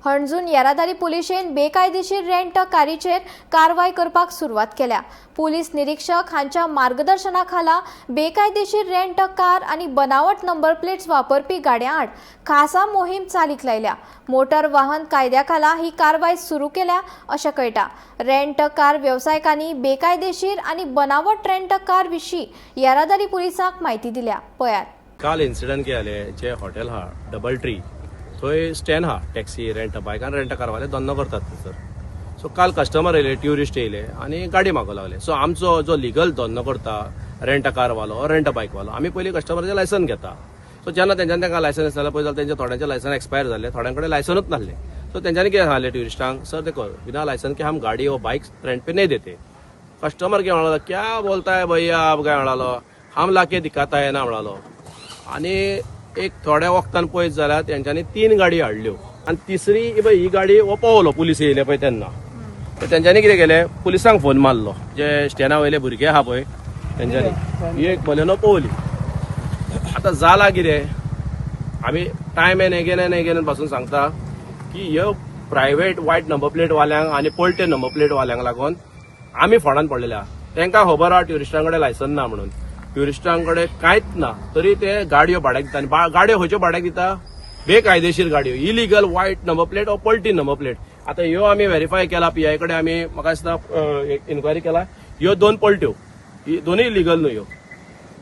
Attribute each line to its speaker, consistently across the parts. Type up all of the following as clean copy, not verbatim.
Speaker 1: हणजून येरादारी पुलिशेन बेकायदेशीर रेंट कारीचेर कारवाय करपाक सुरवात केल्या. पुलीस निरीक्षक हांच्या मार्गदर्शना खाला बेकायदेशीर रेंट कार आनी बनावट नंबर प्लेट्स वापरपी गाडयां आड खासा मोहीम चालीक लायल्या. मोटर वाहन कायद्या खाला ही कारवाय सुरू केल्या अशें कळटा. रेंट कार वेवसायिकांनी बेकायदेशीर आनी बनावट रेंट कार विशीं येरादारी पुलिसांक म्हायती दिल्या. पळयात.
Speaker 2: काल इन्सिडंट कितें जालें, जे हॉटेल आहा डबल ट्री, थंय स्टँड आहा, टॅक्सी रेंट बायक आनी रेंट कारवाले धंदो करतात थंयसर. सो काल कस्टमर येयले, ट्युरिस्ट येयले आनी गाडी मागूंक लागले. सो आमचो जो लिगल धंदो करता रेंट कारवालो, रेंट बायकवालो, आमी पयलीं कस्टमराचें लायसन घेता. सो जेन्ना तेंच्यानी तांकां लायसन आसतालें पळय जाल्यार तेंच्या थोड्यांचें लायसन एक्सपायर जाल्लें, थोड्यां कडेन लायसनूच नासलें. सो तेंच्यांनी कितें सांगलें ट्युरिस्टांक, "सर, देखो, बिना लायसन के हम गाडी और बाइक रेंट पे नहीं देते." कस्टमर कितें म्हणालो, "क्या बोलता है भैया आप?" काय म्हणालो, "हम लाके दिखाता है ना," म्हणालो. आनी एक थोड्या वखतान पळयत जाल्यार तेंच्यांनी तीन गाडी हाडल्यो आनी तिसरी ही पळय ही गाडी हो पावलो. पुलीस येयले पळय तेन्ना तर तेंच्यांनी कितें केलें, पुलिसांक फोन मारलो. जे स्टँडा वयले भुरगे आहा पळय, तेंच्यांनी ही एक बलेनो पळोवली. आतां जाला कितें, आमी time and again and again पासून सांगता की ह्यो प्रायवेट वायट नंबर प्लेट वाल्यांक आनी पलटे नंबर प्लेट वाल्यांक लागून आमी फोंडान पडलेले आहा. तांकां खबर आहा ट्युरिस्टां कडेन लायसन ना म्हणून, ट्युरिस्टां कडेन कांयच ना, तरी ते गाडयो भाड्याक दिता. आनी गाडयो खंयच्यो भाड्याक दिता? बेकायदेशीर गाडयो, इलिगल वायट नंबर प्लेट ओ पलटी नंबर प्लेट. आतां ह्यो आमी व्हेरीफाय केला, पीआय कडेन आमी म्हाका दिसता इन्क्वायरी केला. ह्यो दोन पलट्यो, ही दोनूय इलिगल न्हू ह्यो.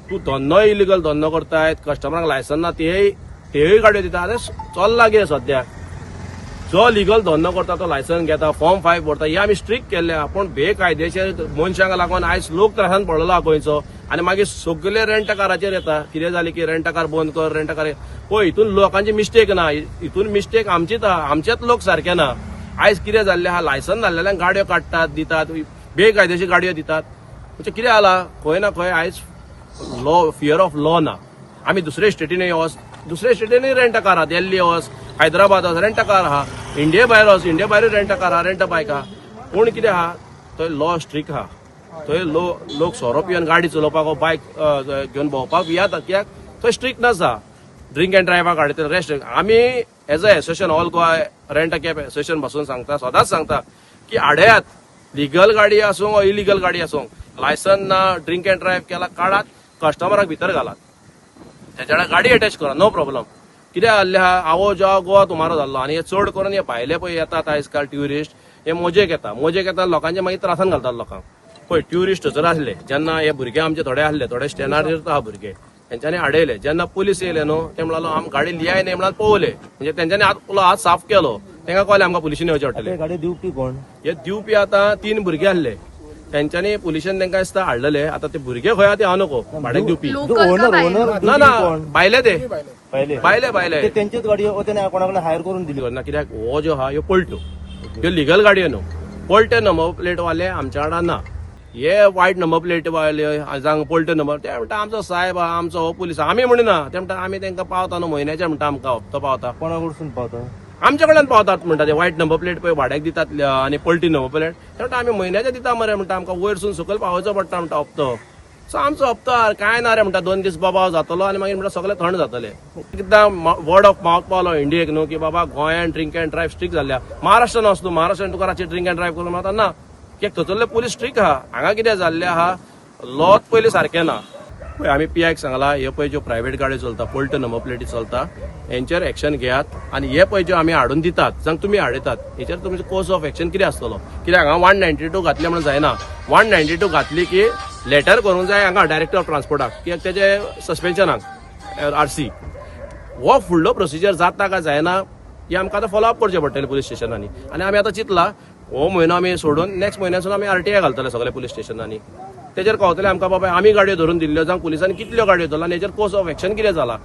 Speaker 2: तूं धंदो इलिगल धंदो करताय, कस्टमरांक लायसन ना तेय तेय गाडयो दिता. आतां चल्ला कितें सद्या, जो लिगल धंदो करता तो लायसन घेता, फॉर्म 5 भरता. हे आमी स्ट्रिक्ट केल्ले आहा, पूण बेकायदेशीर मनशांक लागून आयज लोक त्रासान पडलेलो आहा गोंयचो. आनी मागीर सगळे रेंट काराचेर येता. कितें जालें की रेंट कार बंद कर, रेंट कार. पळय, हितून लोकांची मिस्टेक ना, हितून मिस्टेक आमचीच आहा. आमचेच लोक सारके ना. आयज कितें जाल्लें आहा, लायसन नासलेल्यांक गाडयो काडटात, दितात, बेकायदेशीर गाडयो दितात. म्हणजे कितें जाला, खंय ना खंय आयज लॉ, फियर ऑफ लॉ ना. आमी दुसरे स्टेटीन वच, दुसरे स्टेटीनूय रेंट कार आहा. दिल्ली वच, हैदराबाद वच, रेंट कार आहा. इंडिये भायर वच, इंडिये भायरूय रेंट कार आहा, रेंट बायक आहा. पूण कितें आहा, थंय लॉ स्ट्रिक्ट आहा. थंय लोक सोरो पिवन गाडी चलोवपाक वो बायक घेवन भोंवपाक भियाता, कित्याक थंय स्ट्रिक्टनस आहा. ड्रिंक अँड ड्रायव्हा काडटा रेस्ट. आमी as a association, All Goa Rent Cab Association बसून सांगता, सदांच सांगता की आडयात. लिगल गाडी आसूं वा इलिगल गाडी आसूं, लायसन ना, ड्रिंक अँड ड्रायव्ह केला, काडात, कस्टमराक भितर घालात, तेच्या गाडी अटॅच करा, नो प्रॉब्लम. कितें जाल्लें आहा, आवो जाव गोवा तुमारो जाल्लो. आनी हे चड करून हे भायले पळय येतात आयज काल ट्युरिस्ट, हे मोजेक येता. मोजेक येता, लोकांचे मागीर त्रासान घालतात लोकांक. पळय, ट्युरिस्ट थंयसर आसले जेन्ना, हे भुरगे आमचे थोडे आसले, थोडे स्टँडार आहा भुरगे, तेंच्यांनी आडयले. जेन्ना पुलीस येयले न्हू, ते म्हणालो, "आम गाडी लियाय न्ही," म्हणून पळोवले. म्हणजे तेंच्यांनी हात उलो हात साफ केलो. तांकां कळ्ळें आमकां पुलिशीन येवचें पडटलें.
Speaker 3: ते गाडी दिवपी कोण?
Speaker 2: हे दिवपी आतां तीन भुरगे आसले. तेंच्यांनी पुलिशेन तांकां दिसता हाडलेले. आतां ते भुरगे खंय आहा ते हांव नको, भाड्याक दिवपी.
Speaker 3: ओनर ओनर
Speaker 2: ना ना, भायले ते.
Speaker 3: पहिले?
Speaker 2: भायले, भायले.
Speaker 3: ते त्यांचीच गाडी ओ त्याने कोणाकडे हायर करून दिली?
Speaker 2: ना, कित्याक हो जो आहा, ह्यो पलट्यो, ह्यो लिगल गाडयो न्हू. पलटे नंबर प्लेट वाले आमच्या वांगडा ना. हे वायट नंबर प्लेट वाले जावं पलटे नंबर, ते म्हणटा आमचो साहेब आहा, आमचो हो पुलीस आहा. आमी म्हणिना, ते म्हणटा आमी तांकां पावता न्हू म्हयन्याचे, म्हणटा आमकां हप्तो पावता.
Speaker 3: कोणाकडसून पावता?
Speaker 2: आमच्या कडल्यान पावतात म्हणटा ते. वायट नंबर प्लेट पळय भाड्याक दितात आनी पलटी नंबर प्लेट, ते म्हणटा आमी म्हयन्याचे दिता मरे, म्हणटा आमकां वयर सून सकयल पावोवचो पडटा म्हणटा हप्तो. सो आमचो हप्तो कांय ना रे म्हणटा, 2 दीस बाबा जातलो आनी मागीर म्हणटा सगळें थंड जातलें. एकदां वर्ड ऑफ मावथ पावलो इंडियेक न्हू की बाबा गोंयान ड्रिंक अँड ड्रायव्ह स्ट्रिक्ट जाल्ल्या. महाराष्ट्रान वच तूं, महाराष्ट्रान तुका रातचे ड्रिंक अँड ड्रायव्ह करून आतां ना, कित्याक थंयसरले पुलीस स्ट्रिक्ट आहा. हांगा कितें जाल्लें आहा, लॉच पयलीं सारकें ना. पळय, आमी पीआयक सांगला, हे पळय ज्यो प्रायवेट गाडयो चलता, पलट्यो नंबर प्लेटी चलता, हेंचेर एक्शन घेयात. आनी हे पळय ज्यो आमी हाडून दितात, जावं तुमी हाडयतात, हेचेर तुमचो कोर्स ऑफ एक्शन कितें आसतलो? कित्याक हांगा 192 घातले म्हणून जायना. 192 घातली की लेटर करूंक जाय हांगा डायरेक्टर ऑफ ट्रान्सपोर्टाक, कित्याक तेजे सस्पेन्शनाक आरसी. हो फुडलो प्रोसिजर जाता काय जायना हे आमकां आतां फॉलो अप करचें पडटलें पुलीस स्टेशनांनी. आनी आमी आतां चिंतला, हो म्हयनो आमी सोडून नेक्स्ट म्हयन्यासून आमी आरटीआय घालतले सगळे पुलीस स्टेशनांनी. तेजेर कळतलें आमकां बाबा आमी गाडयो धरून दिल्ल्यो, जावं पुलिसांनी कितल्यो गाडयो धरला आनी हेजेर कोर्स ऑफ एक्शन कितें जाला.